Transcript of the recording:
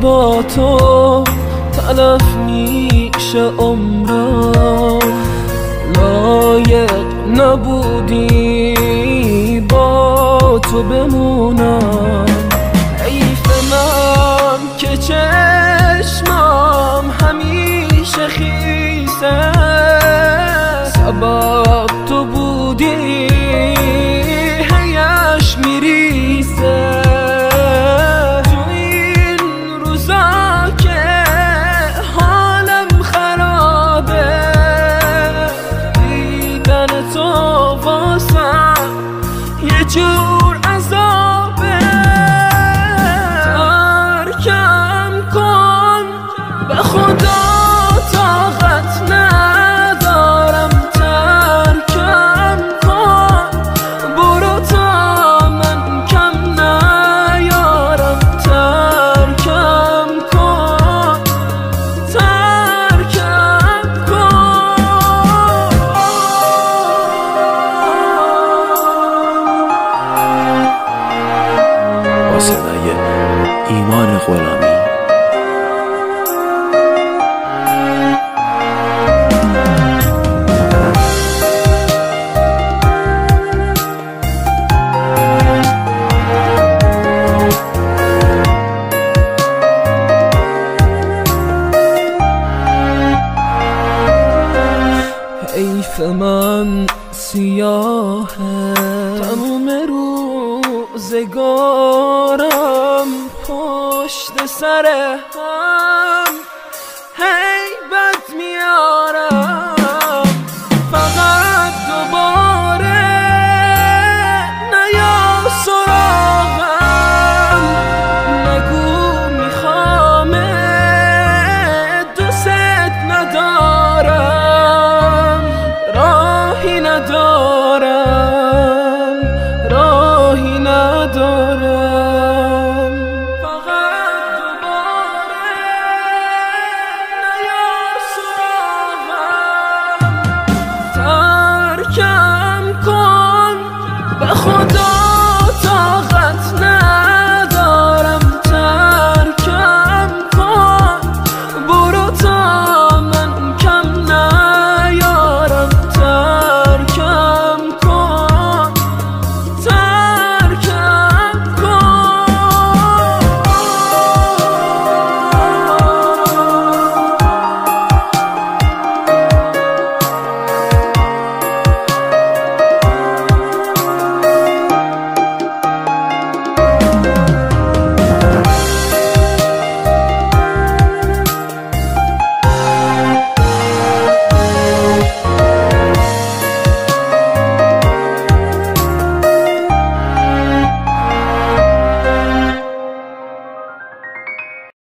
با تو تلف میشه عمرم، لایق نبودی با تو بمونم. حیف من که چشمم همیشه خیسه، سبب تو بودی هیش میریسه. تو این روزا که حالم خرابه، دیدن تو واسم یه جور عذابه. ترکم کن به خدا طاقت ندارم، ترکم کن برو تا من کم نیارم. ترکم کن، ترکم کن. با صدای ایمان غلامی. حیف من سیاهه تموم روزگارم، پشت سر